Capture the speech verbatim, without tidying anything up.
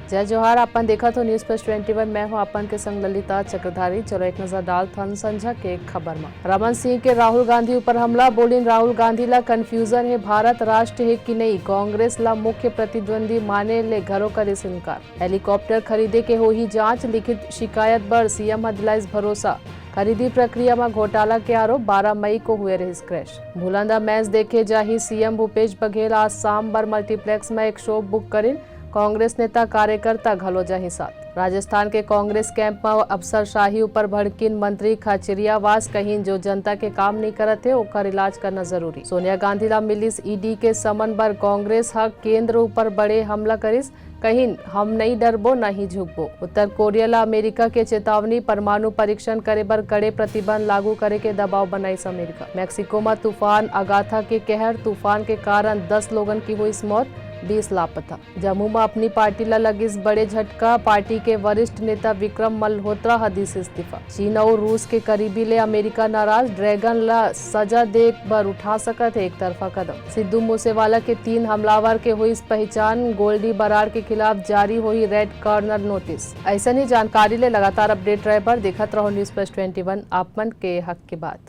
जय जोहार, आपन देखत हो News Plus twenty one, मैं हूं आपन के संग ललिता चक्रधारी। चलो एक नजर डालथन संझा के खबर म। रमन सिंह के राहुल गांधी ऊपर हमला, बोलिन राहुल गांधी ला confusion हे, भारत राष्ट्र हे कि नहीं, कांग्रेस ला मुख्य प्रतिद्वंदी माने ले घलो करिस इनकार। हेलीकॉप्टर खरीदे के होही जांच, लिखित शिकायत बर सीएम ह दिलाइस भरोसा। खरीदी प्रक्रिया म घोटाला के आरोप, बारह मई को हुए रहिस crash। भूलन दा match देखे जाही, सीएम भूपेश बघेल आज शाम बर multiplex म एक show book करिन। कांग्रेस नेता कार्यकर्ता घलो जाही साथ। राजस्थान के कांग्रेस camp म अफसरशाही ऊपर भड़किन मंत्री खाचरियावास, कहिन जो जनता के काम नइ करत हे, ओकर इलाज करना जरूरी। सोनिया गांधी ला मिलिस ईडी के समन बर कांग्रेस ह केंद्र ऊपर बड़े हमला करिस, कहिन हम नइ डरबो, न ही झुकबो। उत्तर कोरिया ला अमेरिका के चेतावनी, परमाणु परीक्षण करे बर कड़े प्रतिबंध लागू करे के दबाव बनाइस अमेरिका। मैक्सिको म तूफान अगाथा के कहर, तूफान के कारण दस लोगन की होइस मौत, बीस लापता। जम्मू म अपनी पार्टी ला लगिस बड़े झटका, पार्टी के वरिष्ठ नेता विक्रम मल्होत्रा ह दिस इस्तीफा। चीन अउ रूस के करीबी ले अमेरिका नाराज, Dragon ला सजा दे बर उठा सकत हे एक तरफा कदम। सिद्धू मूसेवाला के तीन हमलावर के होइस पहचान, गोल्डी बराड़ के खिलाफ जारी होही red corner notice। अइसन ही जानकारी ले लगातार update रहे बर देखत रहो News Plus twenty one, आप मन के हक के बात।